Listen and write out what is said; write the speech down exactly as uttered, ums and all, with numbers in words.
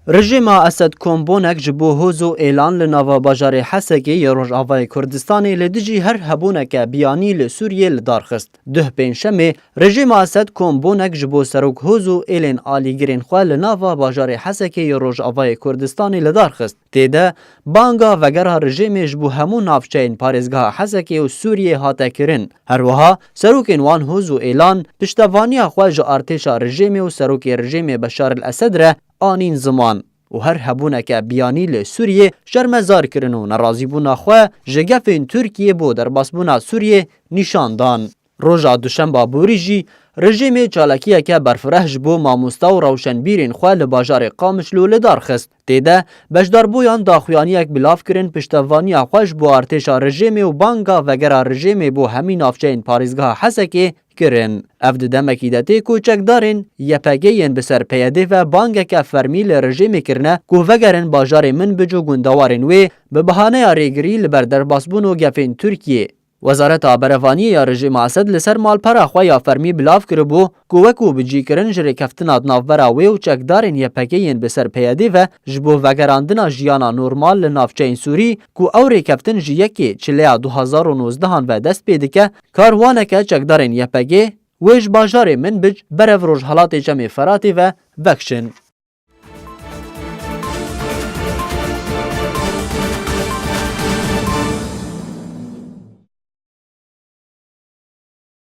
Rejîma Esed Kombonek ji bo hoz û êlan li nava bajarê Hesekê yê Rojavayê Kurdistanê li dijî her hebûneke biyanî li Sûriyê li dar xist. Duh pêncşemê, rejîma Esed Kombonek ji bo serok hoz û êlên alîgirên xwe li nava bajarê Hesekê yê Rojavayê Kurdistanê li dar xist. Tê de banga vegera rejîmê ji bo hemû navçeyên parêzgeha Hesekê û Sûriyê hate kirin. Her wiha serokên wan hoz û êlan piştevaniya xwe ji artêşa rejîmê û serokê rejîmê Beşar el Esed re anîn ziman û her hebûneke biyanî li Sûriyê şermezar kirin û nerazîbûna xwe ji gefên Tirkiyê bo derbasbûna Sûriyê nîşan dan. Roja duşemba borî jî rejîmê çalakiyeke berfireh ji bo mamosta û rewşenbîrên xwe li bajarê Qamişlo li dar xist. Tê de beşdarbûyan daxuyaniyek bilav kirin piştevaniya xwe ji bo artêşa rejîmê û banga vegera rejîmê bo hemî navçeyên parêzgeha Hesekê kirin. Ev di demekî de tê ku çekdarên Y P G yên bi ser P Y D ve bangeke fermî li rejîmê kirine ku vegerin bajarê Minbic û gundewarên wê bi bahaneya rêgirî li ber derbasbûn û gefên Tirkiyê. Wezareta Berevaniyê ya rejîma Esed li ser malpera xwe ya fermî bilav kiribû ku wekû bicîkirin ji rêkeftina di navbera wê û çekdarên Y P G yên bi ser P Y D ve ji bo vegerandina jiyana normal li navçeyên Sûrî ku ew rêkeftin ji yekê Çileya du hazar û nozdehan ve dest pê dike, karwaneke çekdarên Y P G wê ji bajarê Minbic berev rojhelatê Çemê Feratê ve vekişin.